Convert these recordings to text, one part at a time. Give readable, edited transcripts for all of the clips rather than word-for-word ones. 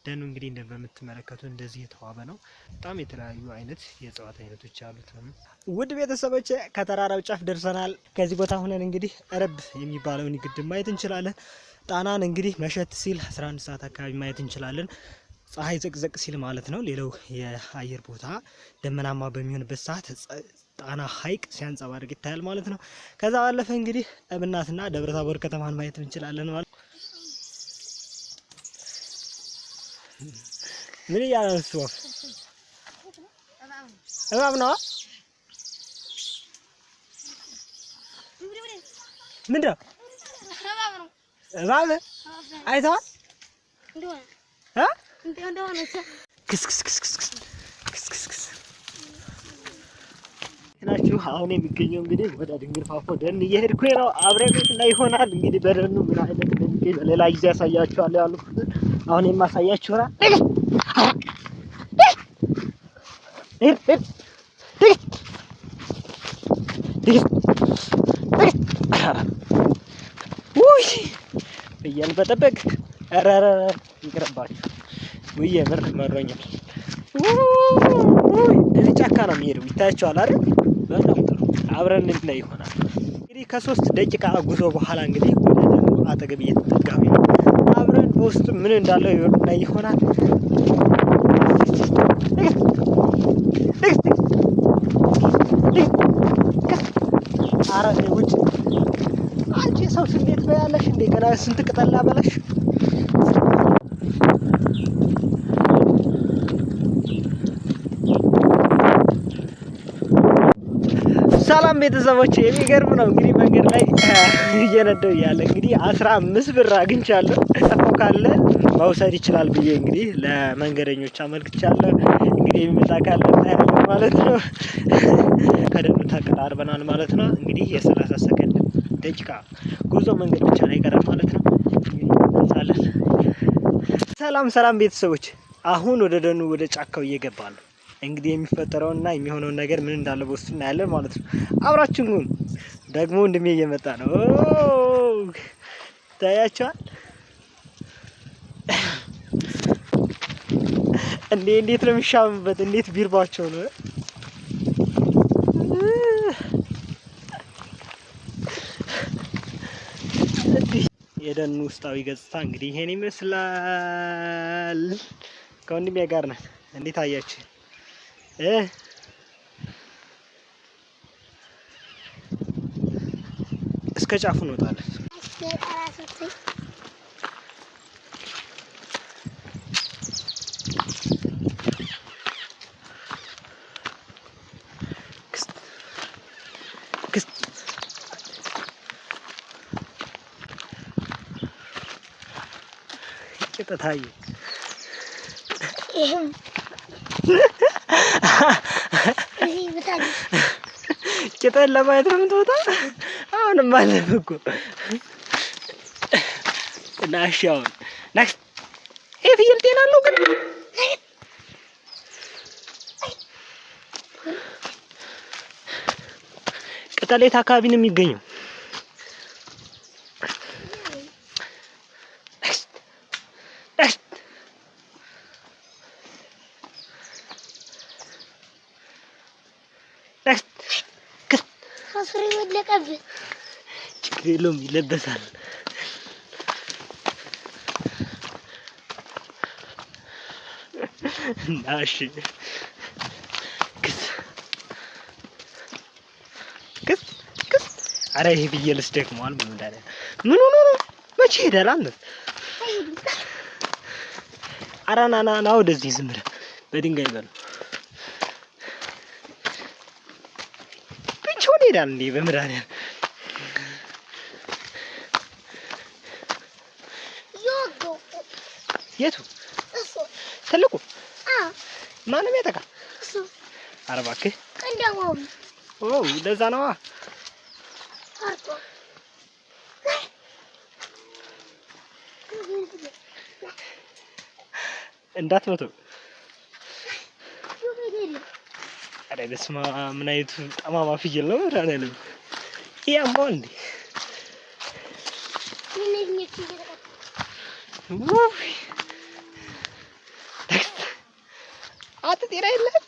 ደኑ እንግዲህ እንደምትመለከቱ እንደዚህ የተዋበ ነው። በጣም የተለያዩ አይነት የእጽዋት አይነቶች ያሉት ነው። ውድ ቤተሰቦች ከተራራው ጫፍ ደርሰናል። ከዚህ ቦታ ሆነን እንግዲህ ረብ የሚባለውን ግድብ ማየት እንችላለን። ጣናን እንግዲህ መሸት ሲል 11 ሰዓት አካባቢ ማየት እንችላለን። ፀሐይ ዘቅዘቅ ሲል ማለት ነው። ሌላው የአየር ቦታ ደመናማ በሚሆንበት ሰዓት ጣና ሐይቅ ሲያንጸባርቅ ይታያል ማለት ነው። ከዛ ባለፈ እንግዲህ እብናትና ደብረታቦር ከተማን ማየት እንችላለን ማለት። ምን እያለ ነው እሱ? ወፍ እባብ ነው። ምንድን ነው እባብ? አይተዋል? ክስክስክስክስክስክስክስ ናችሁ። አሁን የሚገኘው እንግዲህ ወደ ድንግል ፋፎ ደን እየሄድኩኝ ነው። አብረን ላይ ይሆናል እንግዲህ በደኑ ምን አይነት እንደሚገኝ በሌላ ጊዜ ያሳያችኋለሁ። ያሉት አሁን የማሳያችሁ ውይ ፍየል በጠበቅ ኧረ ይቅርባችሁ። ውይ የምር መሮኛል። እዚህ ጫካ ነው የሚሄደው ይታያችኋል አይደል? በጣም ጥሩ አብረን እንድናይ ይሆናል። እንግዲህ ከ3 ደቂቃ ጉዞ በኋላ እንግዲህ ወደ ደኑ አጠገብ እየተጠጋሁ ነው። አብረን በውስጡ ምን እንዳለው እናይ ይሆናል። ኧረ ውጭ አንቺ ሰው ስንዴት በያለሽ እንዴ? ገና ስንት ቅጠል ላበላሽ። ሰላም ቤተሰቦች፣ የሚገርም ነው እንግዲህ መንገድ ላይ እየነዳሁ እያለ እንግዲህ 15 ብር አግኝቻለሁ። ጠፋው ካለ መውሰድ ይችላል ብዬ እንግዲህ ለመንገደኞች አመልክቻለሁ። እንግዲህ የሚመጣ ካለ እናያለን ማለት ነው። ከደኑ ተቀራርበናል ማለት ነው። እንግዲህ የ30 ሰከንድ ደቂቃ ጉዞ መንገድ ብቻ ነው የቀረን ማለት ነው። እንሳለን። ሰላም ሰላም ቤተሰቦች፣ አሁን ወደ ደኑ ወደ ጫካው እየገባ ነው። እንግዲህ የሚፈጠረውና የሚሆነውን ነገር ምን እንዳለ በውስጡ እናያለን ማለት ነው። አብራችን ሁኑ። ደግሞ ወንድሜ እየመጣ ነው። ታያቸዋል እንዴ! እንዴት ነው የሚሻምበት! እንዴት ቢርባቸው ነው። የደኑ ውስጣዊ ገጽታ እንግዲህ ይሄን ይመስላል። ከወንድሜ ጋር ነን። እንዴት አያችሁ? እስከ ጫፉ እንወጣለን። ቂጥታዬ ቂጥህን ለማየት ነው የምትወጣ? አሁንም አለፍ እኮ እና እሺ፣ አሁን ይሄ ፍየል ጤና አለው ግን ቅጠል የት አካባቢ ነው የሚገኘው? ችግር የለውም ይለበሳል። እሺ ክስ ክስ ክስ። ኧረ ይሄ ፍየልስ ደክመዋል። ምን እንዳለ ምን ሆኖ ነው? መቼ ሄዳል አንተ? ኧረ ና ና ና ወደዚህ ዝም ብለህ በድንጋይ በለው። ብቻውን ይሄዳል እንዴ? በመድኃኒዓለም የቱ ትልቁ ማንም ያጠቃ? ኧረ እባክህ ለዛ ነዋ። እንዳትመተው። ኧረ በስመ አብ ምን አይነቱ ጠማማ ፍየል ነው! መድኃኒዓለም ይሄ ያማዋል እንዴ? አንተ ጤና የለህም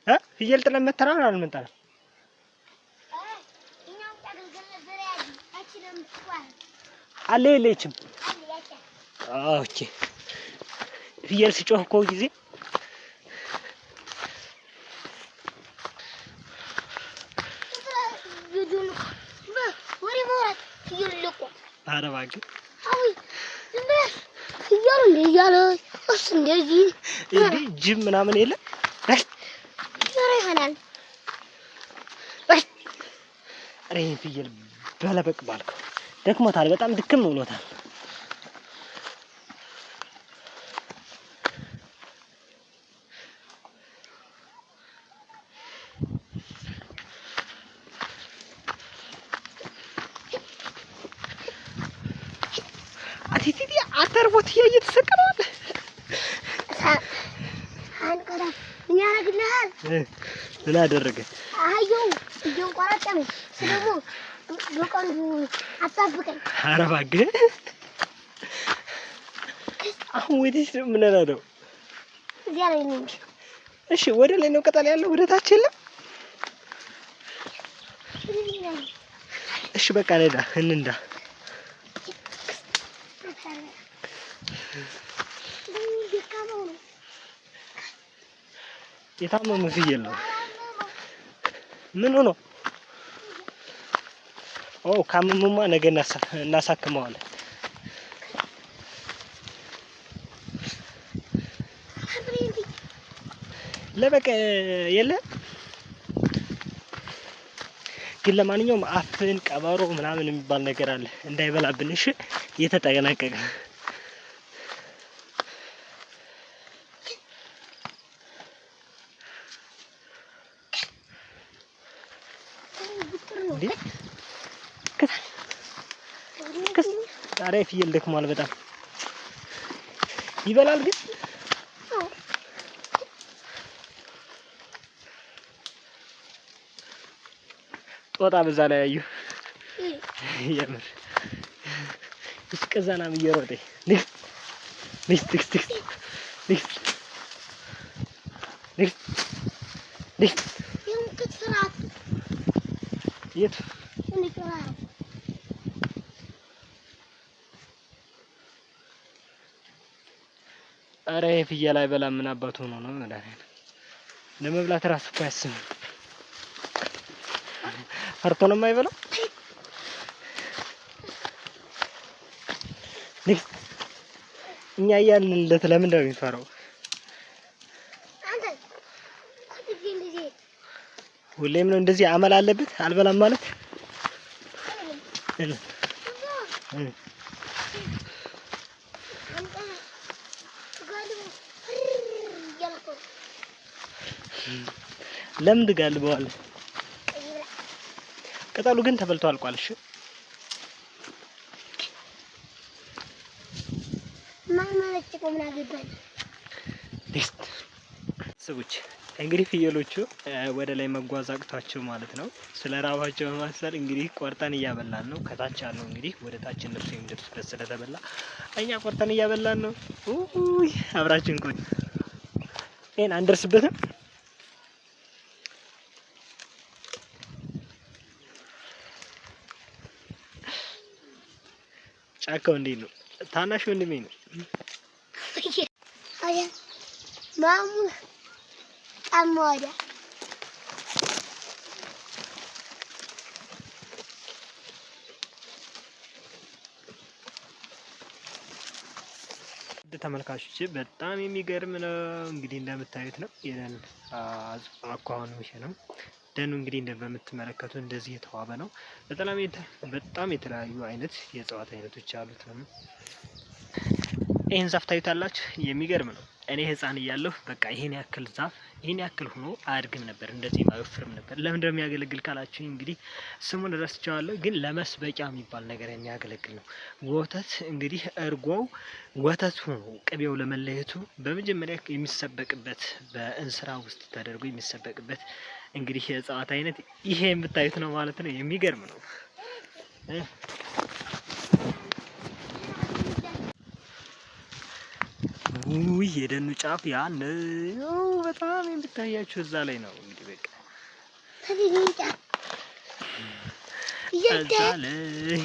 እ ፍየል ጥለን መተናል አልመጣንም። አለ የለችም። Okay ፍየል ሲጮህ እኮ ጊዜ ኧረ እባክህ እንዲህ ጅብ ምናምን የለም። ይሆናል። ኧረ ይሄን ፍየል በለበቅ ባልከው ደክሞታል፣ በጣም ድክም ብሎታል። አቲቲቲ አተርቦት እየተሰቀለዋል። ምን ያደርግልሃል? ምን አደረገ? አህያው እየንቆረጠመ እሱ ደግሞ በቀንዱ አጣብቀኝ። ኧረ እባክህ አሁን ወዴት ነው የምንሄደው? እዚያ ላይ ነው እንጂ። እሺ ወደ ላይ ነው ቅጠል ያለው፣ ወደ ታች የለም። እሺ በቃ ነዳ እንንዳ። የታመመ ፍየል ነው። ምን ሆኖ? ኦ ካመመማ ነገ እናሳክመዋለን። ለበቀ የለ ግን ለማንኛውም አፍን ቀበሮ ምናምን የሚባል ነገር አለ እንዳይበላብን። እሺ እየተጠነቀቀ ዛሬ ፍየል ደክሟል በጣም ይበላል ግን ጦጣ በዛ ላይ ያዩ የምር ይስቀዛናም እየሮጠ ንግስት ንግስት ንግስት ንግስት ንግስት ንግስት የቱ ኧረ ይሄ ፍየል አይበላም። ምን አባቱ ሆኖ ነው? ለመብላት እራሱ እኮ አያስብም። ፈርቶ ነው የማይበላው። እኛ እያልንለት ለምን ነው የሚፈራው? ሁሌም ነው እንደዚህ አመል አለበት። አልበላም ማለት ለምን ትጋልበዋለህ? ቅጠሉ ግን ተበልቶ አልቋል። እሺ ሰዎች እንግዲህ ፍየሎቹ ወደ ላይ መጓዝ አቅቷቸው ማለት ነው፣ ስለ ራባቸው በማሰል እንግዲህ ቆርጠን እያበላን ነው። ከታች ያለው እንግዲህ ወደ ታች እነሱ የሚደርሱበት ስለተበላ እኛ ቆርጠን እያበላን ነው። ውይ አብራችን ቆይ፣ ይሄን አንደርስበትም። ጫካው እንዴት ነው? ታናሽ ወንድሜ ነው። ማሙ ጫማ ወዲያ ተመልካቾች በጣም የሚገርም ነው። እንግዲህ እንደምታዩት ነው የደን አኳኋኑ ይሄ ነው። ደኑ እንግዲህ እንደምትመለከቱ እንደዚህ የተዋበ ነው። በጣም የተለያዩ አይነት የእጽዋት አይነቶች ያሉት ነው። ይህን ዛፍ ታዩታላችሁ። የሚገርም ነው። እኔ ሕፃን እያለሁ በቃ ይሄን ያክል ዛፍ ይሄን ያክል ሆኖ አያድግም ነበር፣ እንደዚህ አይወፍርም ነበር። ለምን እንደሚያገለግል ካላችሁ እንግዲህ ስሙን ረስቼዋለሁ፣ ግን ለመስበቂያ የሚባል ነገር የሚያገለግል ነው። ወተት እንግዲህ እርጎው ወተት ሆኖ ቅቤው ለመለየቱ በመጀመሪያ የሚሰበቅበት በእንስራ ውስጥ ተደርጎ የሚሰበቅበት እንግዲህ የእጽዋት አይነት ይሄ የምታዩት ነው ማለት ነው። የሚገርም ነው። ውይ የደኑ ጫፍ ያን በጣም የምታያችሁ እዛ ላይ ነው እንግዲህ በቃ እዛ ላይ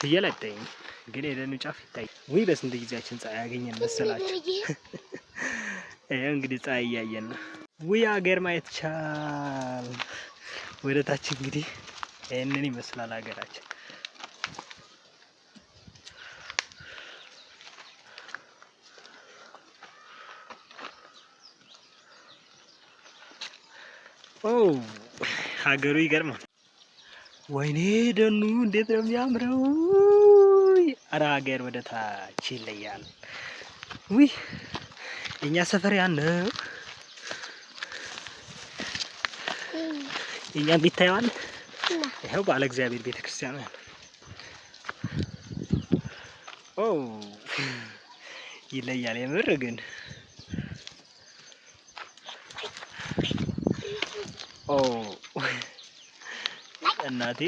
ፍየል አይታይም፣ ግን የደኑ ጫፍ ይታያል። ውይ በስንት ጊዜያችን ፀሐይ ያገኘን መሰላችሁ? ይኸው እንግዲህ ፀሐይ እያየን ነው። ውይ ሀገር ማየት ቻል። ወደ ታች እንግዲህ ይህንን ይመስላል ሀገራችን። ኦ ሀገሩ ይገርማል። ወይኔ ደኑ እንዴት ነው የሚያምረው! አረ ሀገር ወደ ታች ይለያል። ውይ የኛ ሰፈር ያን ነው። የኛም ቤት ታየዋል። ይኸው ባለ እግዚአብሔር ቤተክርስቲያን ነው። ኦ ይለያል የምር ግን ኦ እናቴ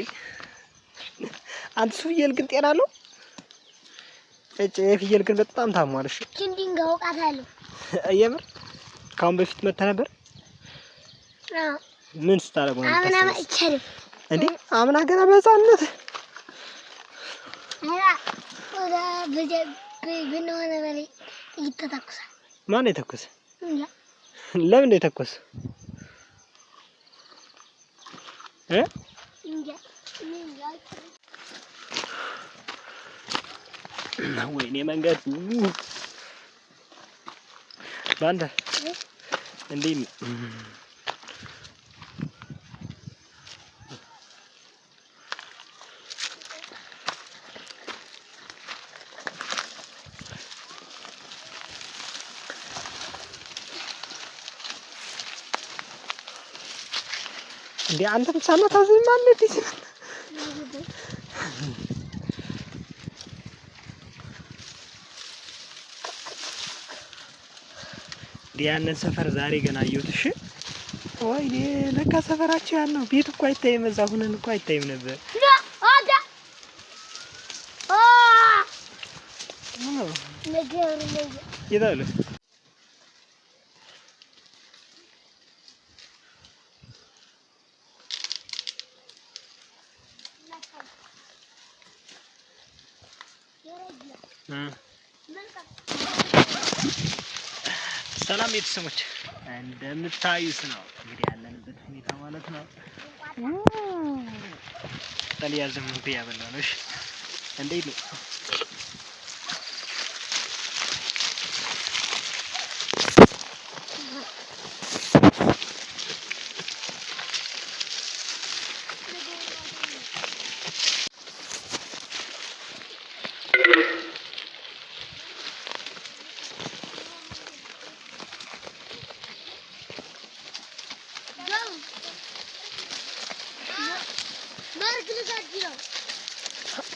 አንተ እሱ ፍየል ግን ጤና አለው? እጭ የፍየል ግን በጣም ታሟል። እሺ ድንጋይ አውቃታለሁ። የምር ከአሁን በፊት መተህ ነበር? አዎ። ምን ስታደርጉ ነው አምና የምታስታውሰው? መጥቻለሁ። እንዴ አምና ገና በህፃንነት ኧረ ወደ ብንሆነ በላይ ጥይት ተተኩሷል። ማን ነው የተኮሰ? እንጃ። ለምን ነው የተኮሰ? እ እንጃ እኔ እንጃ። ወይኔ መንገድ ባንተ እንዴ እንዴ አንተም ሳናታዝም ማለት ይችላል። ያንን ሰፈር ዛሬ ገና አየሁት። እሺ ወይኔ ለካ ሰፈራቸው ያን ነው። ቤት እኮ አይታይም፣ እዛ ሁነን እኮ አይታይም ነበር። የት አለ? ሰላም ቤተሰቦች፣ እንደምታዩት ነው እንግዲህ ያለንበት ሁኔታ ማለት ነው። ቅጠል ያዘ ምግብ እያበላሁ ነው። እሺ እንዴት ነው?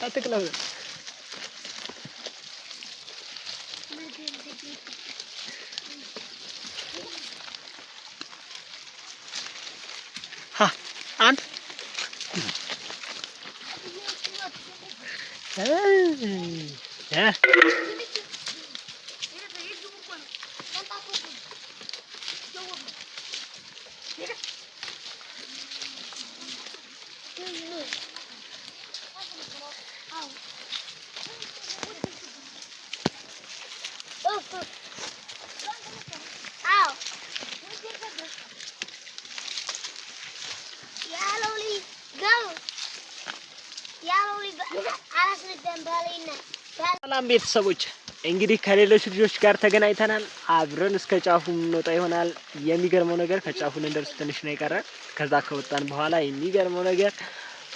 አትቅለብ። አንተ ሰላም ቤተሰቦች፣ እንግዲህ ከሌሎች ልጆች ጋር ተገናኝተናል። አብረን እስከ ጫፉ የምንወጣ ይሆናል። የሚገርመው ነገር ከጫፉ ልንደርስ ትንሽ ነው የቀረን። ከዛ ከወጣን በኋላ የሚገርመው ነገር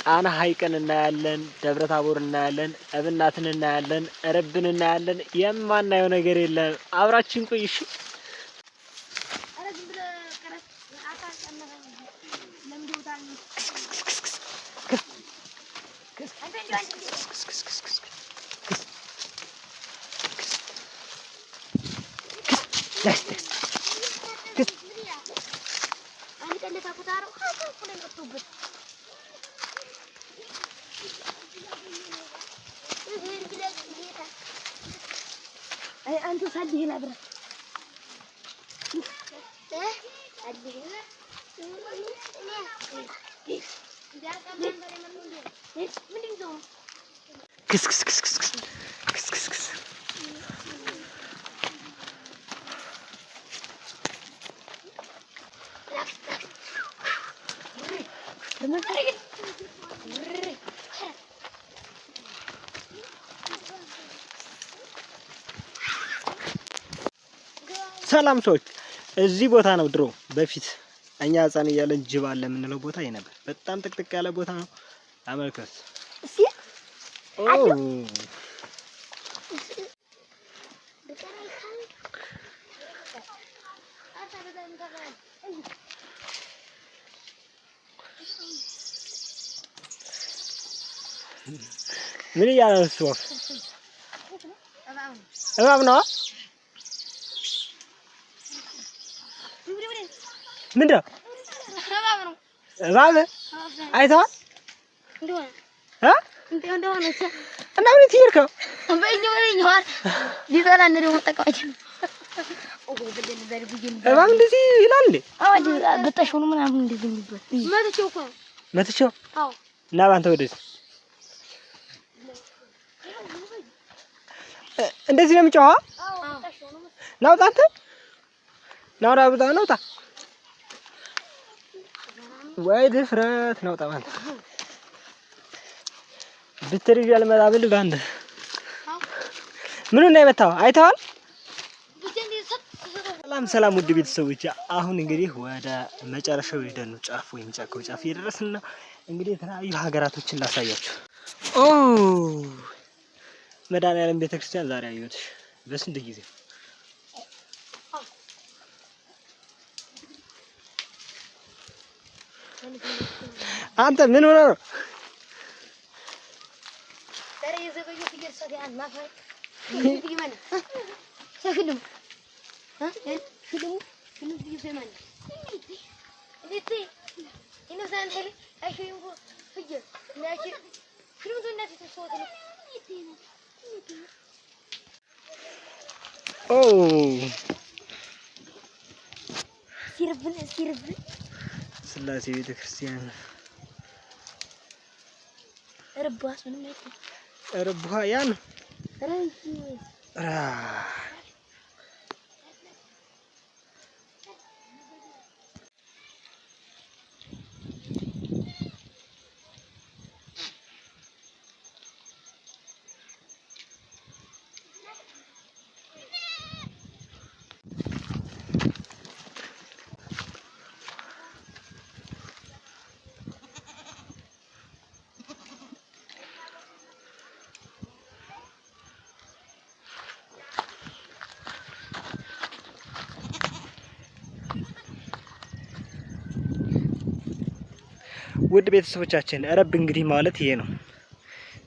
ጣና ሐይቅን እናያለን፣ ደብረ ታቦር እናያለን፣ እብናትን እናያለን፣ ረብን እናያለን። የማናየው ነገር የለም። አብራችን ቆይ እሺ። ክስ ክስ ክስ ክስ ክስ ክስ ክስ። ሰላም ሰዎች፣ እዚህ ቦታ ነው ድሮ በፊት እኛ ህፃን እያለን ጅብ አለ የምንለው ቦታ ይሄ ነበር። በጣም ጥቅጥቅ ያለ ቦታ ነው። አመልከት። ምን እያለ ነው እሱ? ወፍ እባብ ነው። ምንድን ነው እባብ? አይተኸዋል? እና ምን ትሄድከው? እባብ እንደዚህ ይላል እንዴ? መትቼው እና በአንተ ወደዚህ እንደዚህ ነው የሚጮኸው። ናውጣ አንተ ናውጣ ናውጣ ወይ ድፍረት ናውጣ ባንተ ብትር ይዤ አልመጣ ብል ባንተ ምኑን ነው የመታው? አይተኸዋል? ሰላም ሰላም ውድ ቤተሰቦች፣ አሁን እንግዲህ ወደ መጨረሻው የደኑ ጫፍ ወይም ጫካው ጫፍ እየደረስን ነው። እንግዲህ የተለያዩ ሀገራቶችን ላሳያችሁ። ኦ መድኃኒዓለም ቤተክርስቲያን ዛሬ አየሁት በስንት ጊዜ። አንተ ምን ሆነህ ነው? ስላሴ ቤተክርስቲያን ርቡሃ ያ ነው። ውድ ቤተሰቦቻችን ረብ እንግዲህ ማለት ይሄ ነው።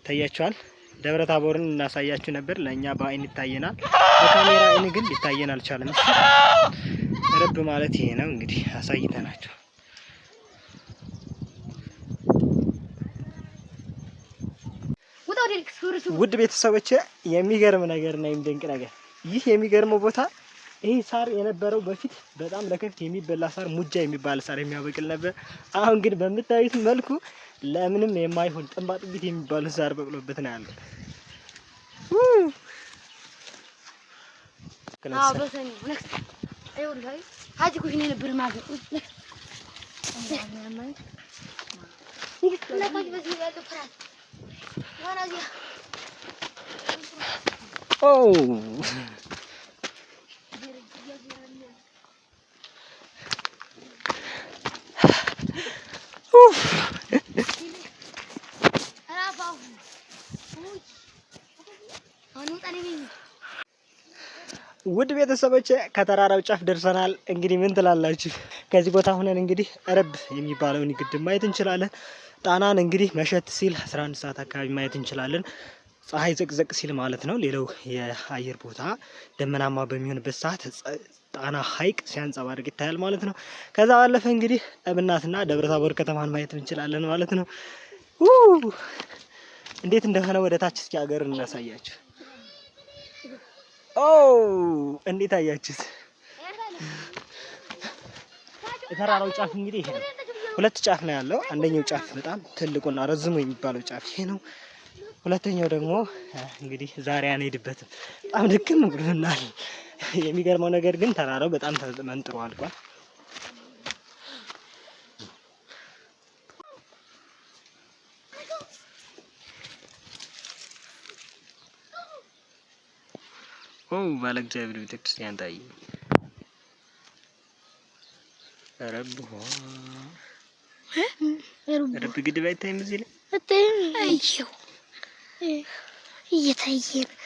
ታያችኋል። ደብረ ታቦርን እናሳያችሁ ነበር። ለእኛ በአይን ይታየናል፣ በካሜራ አይን ግን ሊታየን አልቻለም። ረብ ማለት ይሄ ነው እንግዲህ አሳይተናቸው። ውድ ቤተሰቦቼ የሚገርም ነገር እና የሚደንቅ ነገር ይህ የሚገርመው ቦታ ይህ ሳር የነበረው በፊት በጣም ለከብት የሚበላ ሳር ሙጃ የሚባል ሳር የሚያበቅል ነበር። አሁን ግን በምታዩት መልኩ ለምንም የማይሆን ጥንባጥቢት የሚባል ሳር በቅሎበት ነው ያለው። ውድ ቤተሰቦች ከተራራው ጫፍ ደርሰናል። እንግዲህ ምን ትላላችሁ? ከዚህ ቦታ ሆነን እንግዲህ ረብ የሚባለውን ግድብ ማየት እንችላለን። ጣናን እንግዲህ መሸት ሲል 11 ሰዓት አካባቢ ማየት እንችላለን። ፀሐይ ዘቅዘቅ ሲል ማለት ነው። ሌላው የአየር ቦታ ደመናማ በሚሆንበት ሰዓት ጣና ሐይቅ ሲያንጸባርቅ ይታያል ማለት ነው። ከዛ ባለፈ እንግዲህ እብናትና ደብረታቦር ከተማን ማየት እንችላለን ማለት ነው። እንዴት እንደሆነ ወደ ታች እስኪ ሀገር እናሳያችሁ። ኦ እንዴት አያችሁት? የተራራው ጫፍ እንግዲህ ይሄ ነው። ሁለት ጫፍ ነው ያለው። አንደኛው ጫፍ በጣም ትልቁና ረዝሙ የሚባለው ጫፍ ይሄ ነው። ሁለተኛው ደግሞ እንግዲህ ዛሬ አንሄድበትም፣ በጣም ድክም ብሎናል። የሚገርመው ነገር ግን ተራራው በጣም ተመንጥሮ አልቋል። ኦ ባለ እግዚአብሔር ቤተክርስቲያን ታየ። ረብ ረብ ግድብ አይታይም እዚህ ላይ አየው እየታየ ነው።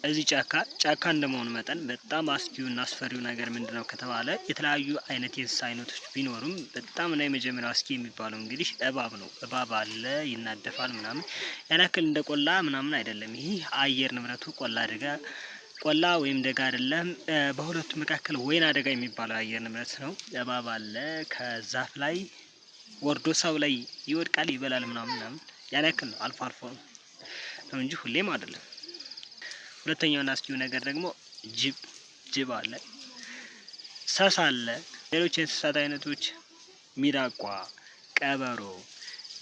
እዚህ ጫካ ጫካ እንደመሆኑ መጠን በጣም አስጊውና አስፈሪው ነገር ምንድነው ከተባለ የተለያዩ አይነት የእንስሳ አይነቶች ቢኖሩም በጣም እና የመጀመሪያው አስጊ የሚባለው እንግዲህ እባብ ነው። እባብ አለ፣ ይናደፋል ምናምን። ያን ያክል እንደ ቆላ ምናምን አይደለም። ይህ አየር ንብረቱ ቆላ አደጋ ቆላ ወይም ደጋ አይደለም። በሁለቱ መካከል ወይና አደጋ የሚባለው አየር ንብረት ነው። እባብ አለ፣ ከዛፍ ላይ ወርዶ ሰው ላይ ይወድቃል፣ ይበላል ምናምን ምናምን። ያን ያክል ነው። አልፎ አልፎ ነው እንጂ ሁሌም አይደለም። ሁለተኛውና አስጊው ነገር ደግሞ ጅብ ጅብ አለ፣ ሰሳ አለ፣ ሌሎች የእንስሳት አይነቶች ሚዳቋ፣ ቀበሮ፣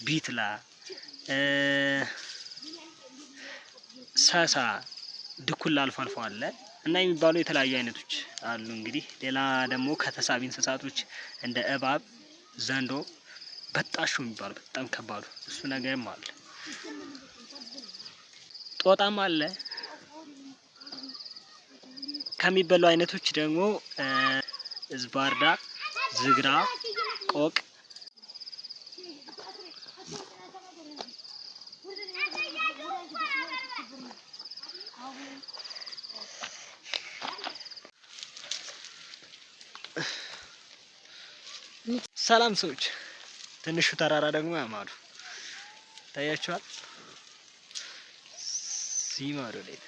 ቢትላ፣ ሰሳ፣ ድኩላ አልፎ አልፎ አለ እና የሚባሉ የተለያዩ አይነቶች አሉ። እንግዲህ ሌላ ደግሞ ከተሳቢ እንስሳቶች እንደ እባብ፣ ዘንዶ፣ በጣሹ የሚባሉ በጣም ከባዱ እሱ ነገርም አለ። ጦጣም አለ። ከሚበሉ አይነቶች ደግሞ ዝባርዳ፣ ዝግራ፣ ቆቅ ሰላም ሰዎች። ትንሹ ተራራ ደግሞ ያማዱ ታያቸዋል። ሲማዶ ላይ